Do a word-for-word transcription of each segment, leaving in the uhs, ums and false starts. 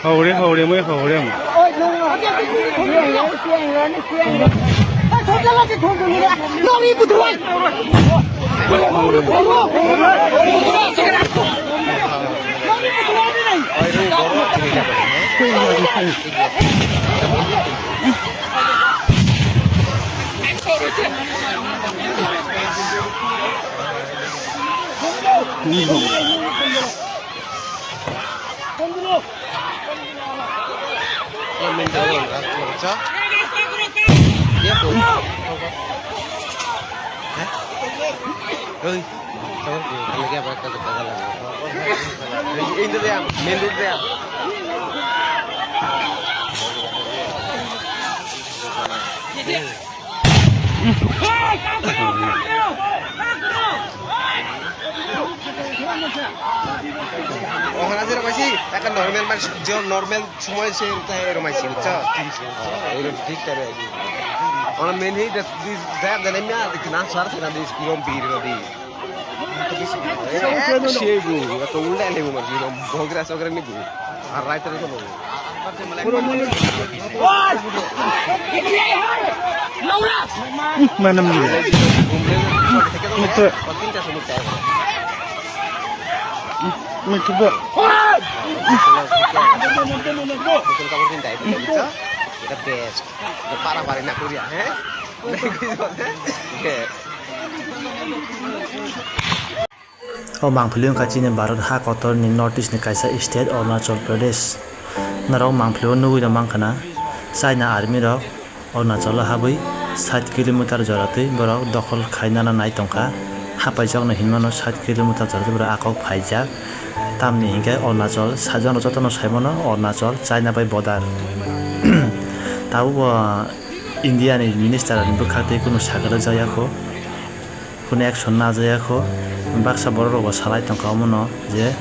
Hore, hore, moi hore. Oi, tawar ko, ano kaya ba, kaya ba, kaya ba. Oi, oi, ito ba, main road ba. Ohana jera maisi, ekka normal man, je normal somoy se tai ero maisi, buchcho? Ero thik tare. Ona main hi da, da, da, na, na, na, sar, na, di, rom, bir, na, di. Sibu, to ulda le mo, di, rom, bogra, sogra, ni, bu. Ar right, to, no. Manam ni. Ito. Ito ba. Ito best. Para pari na kuria, he? O mangpili wngkha chini Bharat ha kotorni North East ni kaisa state Arunachal Pradesh. Norok mangpili o nugwi rw mankha na China army rok Arunachal o habwi sait kilometer jora twi borok dokhol khainana nai tongkha. Hapaijakno hinmano sait kilometer jora twi borok akhok phaijak. Tamni hinkhe Arunachal sajwk jotono saimano Arunachal China bai border. Tabukbo India ni minister ni bwkhak tei kunu sakha rwjak ya kho. Kunu action najaya kho, baksa borok rok bo salai tongkha omono je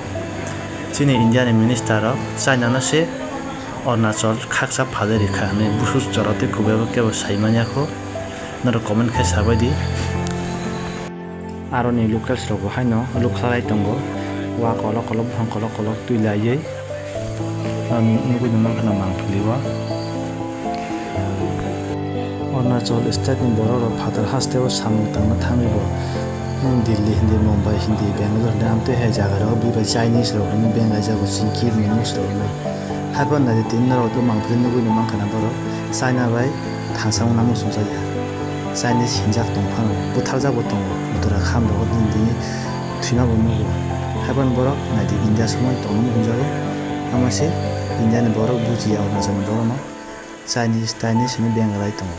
chini India ni minister rok China no se Arunachal khaksa phalwi rikha hinwi busu chora twi kubui bo kebo sai manya kho, norok comment khe sabai di. Aro ni locals rok bo haino lukhlai tongo, wa kolok kolok buphang kolok kolok twi laiwi. Ang nugwi nang khna mangpili o. Arunachal state ni borok rok phatar haste o samung tangna thangwi bo Delhi hindi, Mumbai hindi, Bangalore hindi amtwi hai jaga rok bini bai Chinese rok hinwi beng lai jago, chini kir ni mung srok hinwi. Haiphano nai di tini norok mangpili nugwi nang khna borok China bai thansa wngna muchung chaya. Chinese hinjak tong phano butharjak bo tongo, bwtwra kham rok bini thwima bo nugo. Haiphano borok nai di India somoi tongmani hinjago. Ama se India ni borok bujiya Arunachal ni borok no Chinese, Chinese hinwi benglai tongo.